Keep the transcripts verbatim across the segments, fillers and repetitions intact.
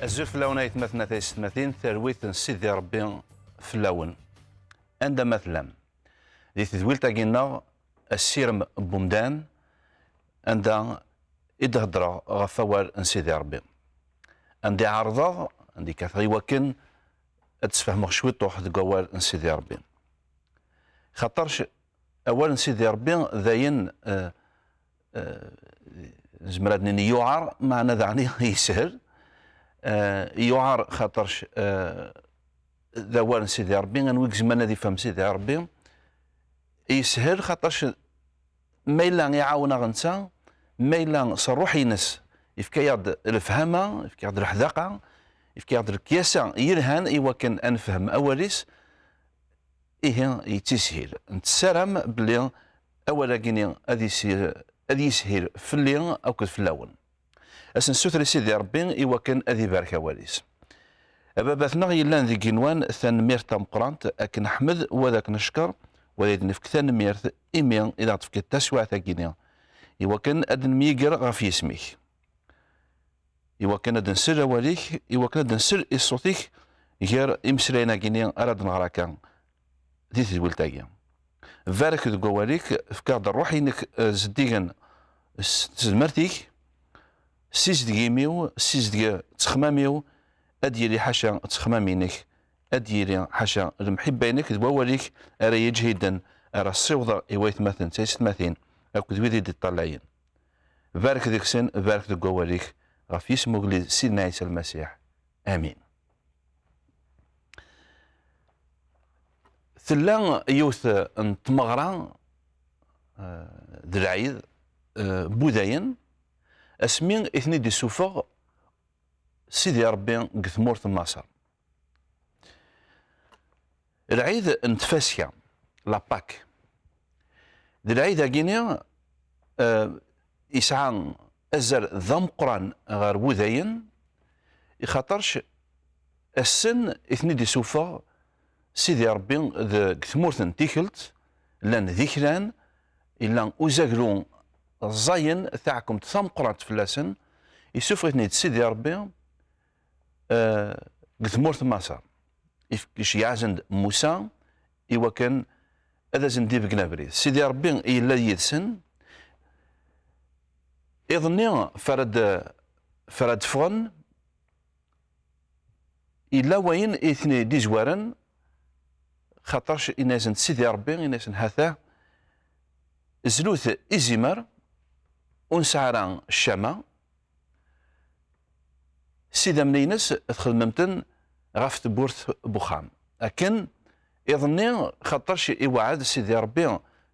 Azul fell-awen, aytmaten a taysetmatin, talwit n Sidi Ṛebbi fell-awen, anda ma tellam. Di tedwilt-agi-nneɣ, Asirem n wemdan, anda i d-heddreɣ ɣef wawal n Sidi Ṛebbi, anda i ɛerḍeɣ, anda i kkateɣ i wakken ad d-sfehmeɣ cwiṭuḥ deg wawal n Sidi Ṛebbi. Xaṭerc awal n Sidi Ṛebbi d ayen, eh, eh, nezmer ad nini yuɛer, meɛna daɣen yeshel. Eh, yuɛer xaṭerc, eh, d awal n Sidi Ṛebbi, anwa i izemren ad ifhem Sidi Ṛebbi? Yeshel xaṭerc ma yella iɛawen-aɣ netta, ma yella s ṛṛuḥ-ines yefka-yaɣ-d lefhama, yefka-yaɣ-d leḥdaqa, yefka-yaɣ-d lekyasa yelhan i wakken ad nefhem awal-is, ihi yettishil. Nettessaram belli awal-agi-nni ad yis-, ad yishil fell-i akked fell-awen. Ad s-nessuter i Sidi Ṛebbi i wakken ad ibarek awal-is. A Baba-tneɣ yellan deg igenwan, tanemmirt tameqqrant, ad k-neḥmed u ad k-neckeṛ, u ad ak-nefk tanemmirt imi i d aɣ-tefkiḍ taswiɛt-agi-nni, i wakken ad nemyegger ɣef yisem-ik, i wakken ad nsel awal-ik, i wakken ad nsel i ṣṣut-ik gar imeslayen-agi-nni ara d-nɣer akka di tedwilt-agi. Barek deg wawal-ik, efk-aɣ-d ṛṛuḥ-inek, eh, zeddigen s tezmert-ik, sizdeg imi-w, sizdeg ttexmam-iw, ad yili ḥaca ttexmam-inek, ad yili ḥaca lemḥibba-inek d wawal-ik ara yeǧhiden, ara ssiwḍeɣ i waytmaten d taysetmatin akked wid i d-iṭṭalayen. Barek deg-sen, barek deg wawal-ik, ɣef yisem ugellid Sidna Ɛisa Lmasiḥ. Amin. Tella yiwet n tmeɣra, eh, d lɛid, eh, n Wudayen, asmi i ten-id-isuffeɣ Sidi Ṛebbi deg tmurt n Maṣer. Lɛid n tfaska, la Pâque. D lɛid-agi-ni, eh, yesɛa azal d ameqqran ɣer Wudayen, ixaṭerc ass-n i ten-id-isuffeɣ Sidi Ṛebbi deg tmurt n Tikelt, llan d iklan, yella uzaglu ẓẓayen, taɛkemt tameqqrant fell-asen, isuffeɣ-iten-id Sidi Ṛebbi, eh, deg tmurt n Maṣer. If-, iceyyeɛ-asen-d Musa i wakken ad asen-d-ibeggen abrid. Sidi Ṛebbi yella yid-sen. Iḍ-nni, f ara d-, f ara d-ffɣen, yella wayen i ten-id-izwaren, xaṭerc inna-yasen-d Sidi Ṛebbi, inna-yasen: "Hatah, zlut izimer, ur nesɛi ara ccama, s idammen-ines txedmem-ten ɣef tewwurt n wexxam." Akken iḍ-nni, xaṭerc iweɛɛed Sidi Ṛebbi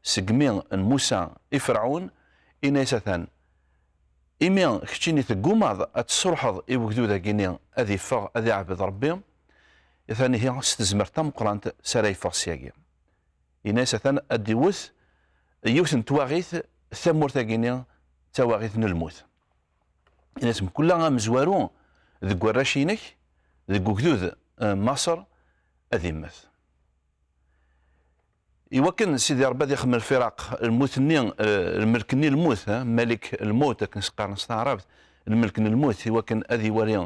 segmi n Musa i Ferɛun, inna-yas: "Atan, imi keččini teggumaḍ ad tesruḥeḍ i wegdud-agi-ni ad iffeɣ ad iɛbed Ṛebbi, atan ihi s tezmert tameqqrant s ara yeffeɣ syagi." Ini-as atan ad d-iwet yiwet n twaɣit tamurt-agi-ni, d tawaɣit n lmut. Ini-as mkul amezwaru deg warrac-inek, deg ugdud, eh, Maṣer, ad immet. Iwakken Sidi Ṛebbi ad ixdem lfiraq, lmut-nni, eh, lmelk-nni lmut, eh, malik lmut, akken s-qqaren s taɛrabt, lmelk n lmut, iwakken ad iwali,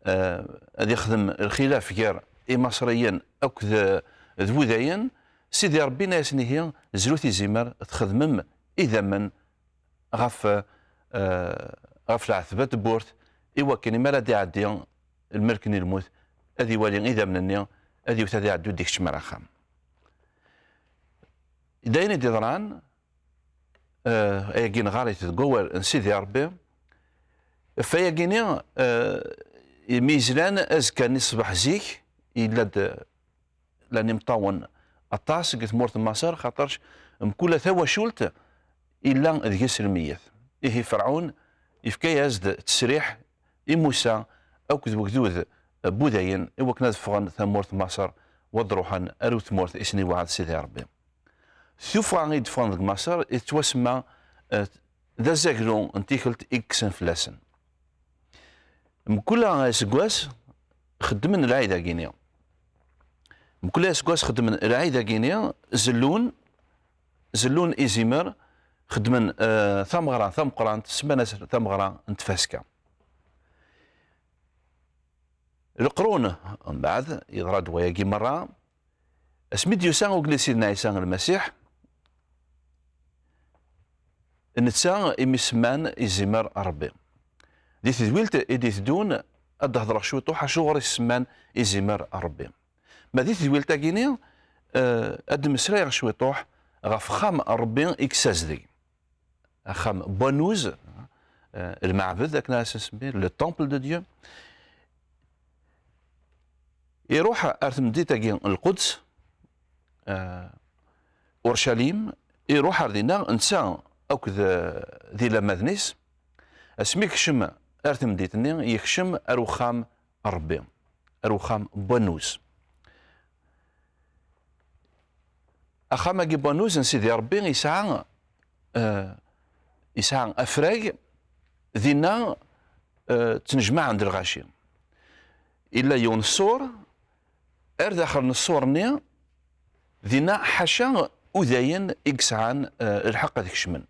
eh, ad ixdem lxilaf gar Imaṣriyen akked, eh, d Wudayen, Sidi Ṛebbi inna-yasen: "Ihi, zlut izimer, txedmem idammen ɣef, eh, ɣef lɛetba n tewwurt, iwakken imi ara d-iɛeddi lmelk n lmut, ad iwali idammen-nni, ad iwet ad iɛeddu d ikeččem ar axxam." D ayen i d-iḍran, eh, ayagi nɣar-it deg wawal n Sidi Ṛebbi. Ɣef wayagi-ni, eh, imi yezlan azekka-nni ṣṣbeḥ zik, yella-d, llan imeṭṭawen aṭas deg tmurt n Maṣer, xaṭerc mkul tawacult illa deg-s lmeyyet. Ihi Ferɛun yefka-yas-d ttesriḥ i Musa akked wegdud n Wudayen i wakken ad ffɣen tamurt n Maṣer, u ad ruḥen ar tmurt i sen-iweɛɛed Sidi Ṛebbi. Tuffɣa i d-ffɣen deg Maṣer i tettwasemma, eh, d azaglu n Tikelt i yekksen fell-asen. Mkul aseggas xeddmen lɛid-agi-ni. Mkul aseggas xeddmen lɛid-agi-ni, zellun, zellun izimer, xeddmen, eh, tameɣra tameqqrant, semman-as tameɣra n tfaska. Leqrun, mbeɛd, yeḍra-d wayagi merra. Asmi d-yusa ugellid Sidna Ɛisa Lmasiḥ, netta imi semman izimer Ṛebbi. Di tedwilt i d-iteddun, ad d-hedreɣ cwiṭuḥ acuɣer i semman izimer Ṛebbi. Ma di tedwilt-agi-ni, eh, ad d-mmeslayeɣ cwiṭuḥ ɣef uxxam n Ṛebbi i yessazdeg. Axxam n wannuz, eh, lmeɛbed, akken ara s-nsemmi, le temple de Dieu. Iruḥ ar temdint-agi n Lquds, eh, Urcalim, iruḥ ar dinna, netta akked, eh, d inelmaden-is. Asmi yekcem ar temdint-nni, yekcem ar uxxam n Ṛebbi, ar uxxam n wannuz. Axxam-agi n wannuz n Sidi Ṛebbi yesɛa, eh, yesɛa afrag, dinna, eh, ttnejmaɛen-d lɣaci. Illa yiwen ṣṣur, ar daxel n ṣṣur-nni, dinna ḥaca udayen i yesɛan, eh, lḥeqq ad kecmen.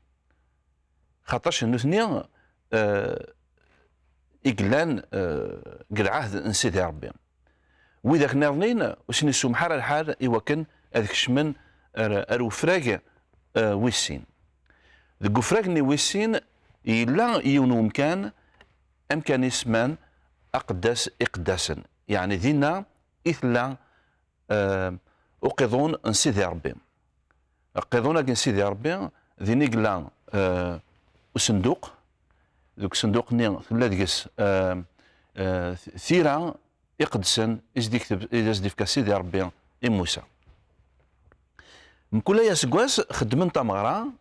Xaṭac nutni, eh, i yellan, eh, deg lɛahd n Sidi Ṛebbi. Widak nniḍnin, ur sen-isumḥ ara lḥal i wakken ad kecmen ar, ar ufrag, eh, wis sin. Deg ufrag-nni wis sin, yella yiwen umkan, amkan isemman Aqeddas Iqeddasen. Yeɛni dinna i tella, eh, uqiḍun n Sidi Ṛebbi. Aqiḍun-agi n Sidi Ṛebbi, din i yella, eh, usenduq. Deg usenduq-nni tella deg-s, eh, eh, tira iqedsen i s-d-ikteb, i s-d-ifka Sidi Ṛebbi i Musa. Mkul ay aseggas xeddmen tameɣra,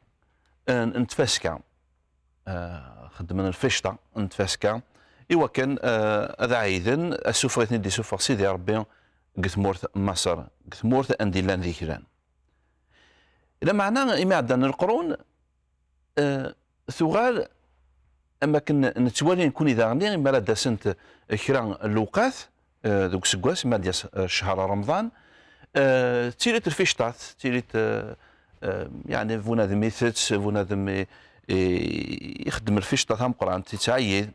eh, n tfaska. Eh, xeddmen lficṭa n tfaska i wakken, eh, ad ɛiden asufeɣ i ten-id-isuffeɣ Sidi Ṛebbi deg tmurt n Maṣer, deg tmurt anda i llan d igran. Lameɛna, imi ɛeddan leqrun, eh, tuɣal am akken nettwali nekkni daɣen, imi ara d-asent kra n lewqat, eh, deg useggas, imi ara d-yas, eh, ccher Remḍan, eh, ttilint lficṭat, ttilint, eh, eh, yeɛni bunadem itett, bunadem i, i, ixeddem lficṭa tameqqrant, ittɛeyyid.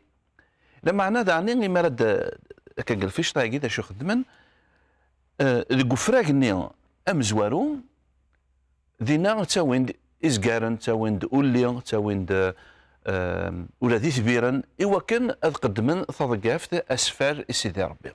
Lameɛna daɣen, imi ara d-, akka deg lficṭa-agi, d acu xeddmen? Eh, deg ufrag-nni amezwaru, dinna ttawin-d izgaren, ttawin-d ulli, ttawin-d, eh, ula d itbiren, i wakken ad qeddmen taḍeggaft, asfar i Sidi Ṛebbi.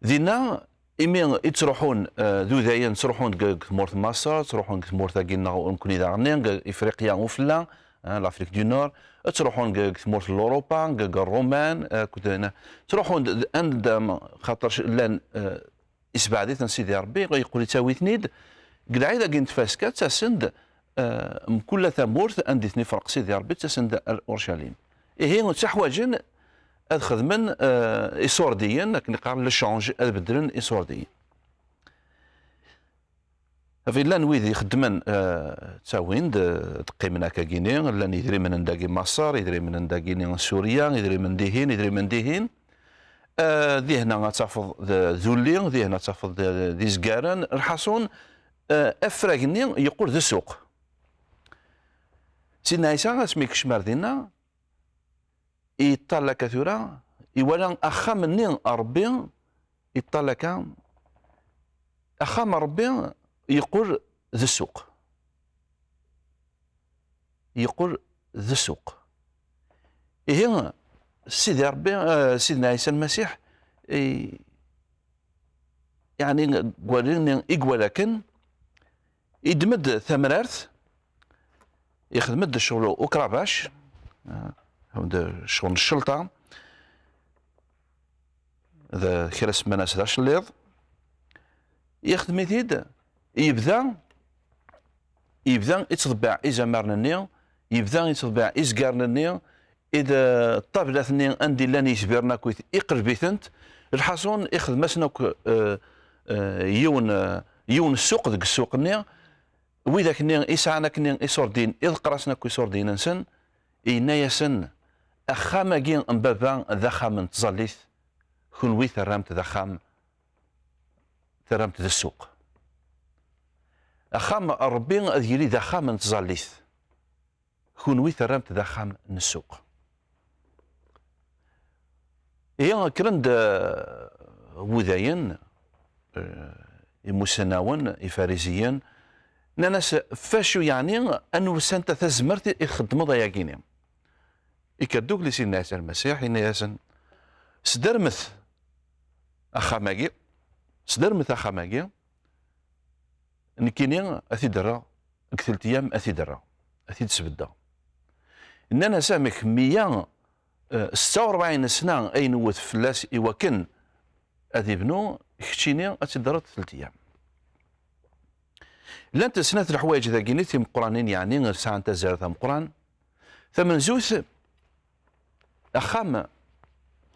Dinna, imi i ttruḥun, eh, d udayen, ttruḥun deg, deg tmurt n Maṣer, ttruḥun deg tmurt-agi-nneɣ nekkni daɣen, deg Ifriqya ufella, eh, l'Afrique du Nord, ttruḥun deg, deg tmurt n Luṛupa, deg, deg Ṛṛuman, eh, akked, ttruḥun-d anda, xaṭer llan, eh, isebɛed-iten Sidi Ṛebbi, yeqqel yettawi-ten-id. Deg lɛid-agi n tfaska, ttasen-d, eh, mkul tamurt anda i ten-ifreq Sidi Ṛebbi, ttasen-d ar Urcalim. Ihi, ttuḥwaǧen ad xedmen, eh, iṣurdiyen, akken i qqaren le change, ad beddlen iṣurdiyen. Ɣef llan wid ixeddmen, eh, ttawin-d, eh, ad qqimen akkagini, llan idrimen n dagi Maṣer, idrimen n dagini Surya, idrimen dihin, idrimen dihin. Eh, dihna ad tafeḍ d, d ulli, dihna ad tafeḍ d, d izgaren. Lḥaṣun, eh, afrag-nni yeqqel d ssuq. Sidna Ɛisa, asmi yekcem ar dinna, yeṭṭal akka tura, iwala axxam-nni n Ṛebbi, yeṭṭal akka, axxam n Ṛebbi yeqqel d ssuq. Yeqqel d ssuq. Ihi, Sidi Ṛebbi, eh, Sidna Ɛisa Lmasiḥ, i, yeɛni, deg wallen-nni i iwala akken, iddem-d tamrart, ixdem-d ccɣel ukrabac, eh, ixdem-d ccɣel n ccelṭa, d kra semman-as d acelliḍ, ixdem-it-id, yebda, yebda ittḍebbiɛ izamaren-nni, yebda ittḍebbiɛ izgaren-nni, i d, eh, ṭṭablat-nni anda i llan yetbiren akkit, iqleb-itent. Lḥaṣun, ixdem-asen akk, eh, eh, yiwen, eh, yiwen ssuq deg ssuq-nni. Widak-nni isɛan akkenni iṣurdiyen, iḍeqqer-asen akk iṣurdiyen-nsen, yenna-yasen: "Axxam-agi n baba d axxam n tẓallit, kunwi terram-t d axxam, terram-t d ssuq. Axxam n Ṛebbi ad yili d axxam n tẓallit, kunwi terram-t d axxam n ssuq." Ihi kkren-d, eh, wudayen, eh, imusanawen, ifariziyen, nnan-as: "Facu yeɛni anwa santa tazmert i txeddmeḍ ayagi-ni?" Ikker-d ugellid Sidna Ɛisa Lmasiḥ, yenna-yasen: "Sdermet axxam-agi, sdermet axxam-agi, nekkini ad t-id-rreɣ, deg telt-yam ad t-id-rreɣ, ad t-id-sbeddeɣ." Nnan-as: "Amek, meyya, eh, setta u rebɛin sna ay newwet fell-as i wakken ad ibnu, keččini ad t-id-rreḍ telt-yam?" Llant snat leḥwayeǧ dagini timeqqranin, yeɛni sɛant azal d ameqqran. Tamenzut, axxam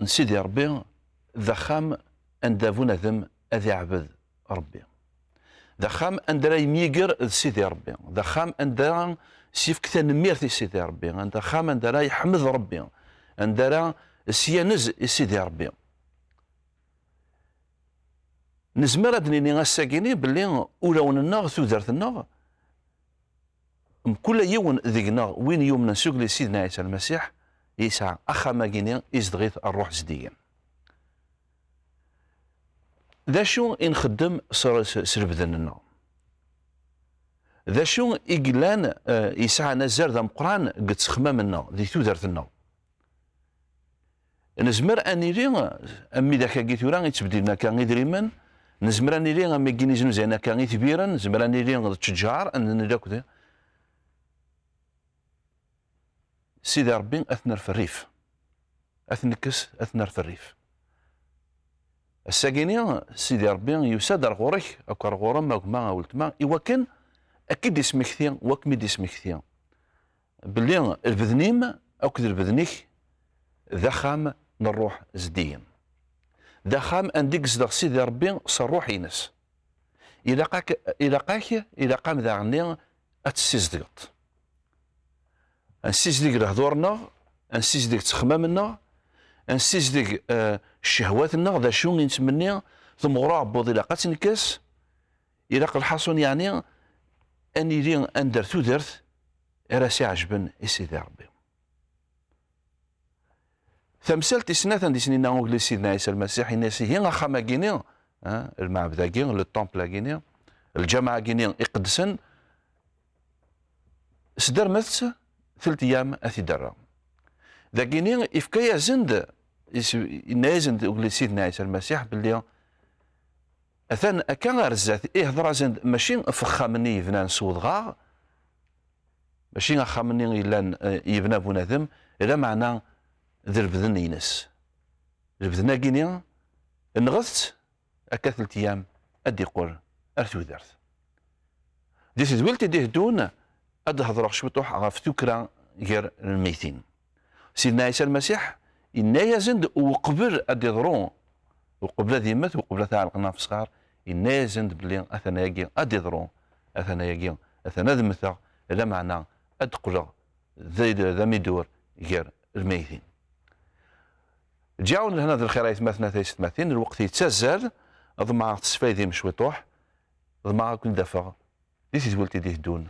n Sidi Ṛebbi d axxam anda bunadem ad iɛbed Ṛebbi. D axxam anda ara yemyiger d Sidi Ṛebbi. D axxam anda ara s-yefk tanemmirt i Sidi Ṛebbi. D axxam anda ara yeḥmed Ṛebbi. Anda ara s-yanez i Sidi Ṛebbi. Nezmer ad d-nini ass-agini belli ulawen-nneɣ, tudert-nneɣ, mkul yiwen deg-neɣ, win yumnen s ugellid Sidna Ɛisa Lmasiḥ, yesɛa axxam-agini izdeɣ-it Ṛṛuḥ Zeddigen. D acu i nxeddem s, s, s lebden-nneɣ? D acu i yellan, eh, yesɛan azal d ameqqran deg ttexmam-nneɣ, di tudert-nneɣ? Nezmer ad nili, am widak-agi tura yettbeddilen akka idrimen, nezmer ad nili am wigin iznuzayen akka itbiren, nezmer ad nili d ttejjar, ad nili akk d Sidi Ṛebbi ad t-nerr f rrif, ad t-nekkes, ad t-nerr f rrif. Ass-agini, Sidi Ṛebbi yusa-d ar ɣur-k, akk ar ɣur-m, a gma, a weltma, i wakken ad k-id-ismekti, u ad kem-id-ismekti belli lbedn-im akked lbedn-ik d axxam n Ṛṛuḥ Zeddigen. D axxam anda i yezdeɣ Sidi Ṛebbi s Ṛṛuḥ-ines. Ilaq-ak, ilaq-ak, ilaq-am daɣenni ad tessizdgeḍ. Ad nessizdeg lehdur-nneɣ, ad nessizdeg ttexmam-nneɣ, ad nessizdeg, eh, ccehwat-nneɣ, d acu i nettmenni, temɣer uɛebbuḍ ilaq ad tt-nekkes, ilaq lḥaṣun, yeɛni, ad nili ad nder tudert ara s-iɛejben i Sidi Ṛebbi. Tamsalt tis snat anda i s-yenna ugellid Sidna Ɛisa Lmasiḥ, yenna-as: "Ihi axxam-agi-ni, ha, lmeɛbed-agi, le temple-agi-ni, lǧameɛ-agi-ni iqedsen, sdermet-tt, telt-yam ad t-id-rreɣ." Dagini, ifka-yasen-d, is-, yenna-yasen-d ugellid Sidna Ɛisa Lmasiḥ belli atan akka ar zdat, ihder-asen-d mačči f uxxam-nni yebnan s wedɣaɣ, mačči axxam-nni yellan, eh, yebna bunadem, lameɛna d lebden-ines. Lebden-agi-ni, nɣet-t, akka telt-yam ad d-iqqel ar tudert. Di tedwilt i d-iteddun, ad d-hedreɣ cwiṭuḥ ɣef tukra gar lmeytin. Sidna Ɛisa Lmasiḥ yenna-yasen-d uqbel ad d-iḍru, uqbel ad immet, uqbel ad t-ɛelqen ɣef ṣṣɣar, yenna-yasen-d belli atan ayagi ad d-iḍru, atan ayagi, atan ad mmteɣ, lameɛna ad d-qqleɣ d, d amidur gar lmeytin. Ǧǧiɣ-awen lehna d lxir ay atmaten, a taysetmatin, lweqt yettazzal, ḍemɛeɣ tesfaydim cwiṭuḥ, ḍemɛeɣ ad ken-d-afeɣ di tedwilt i d-iteddun,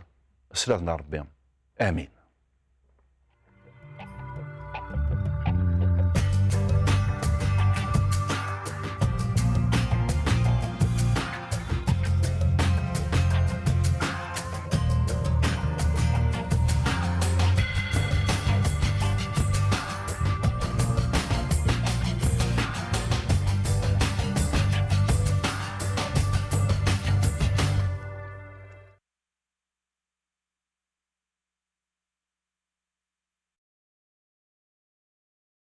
s laden n Ṛebbi. Amin.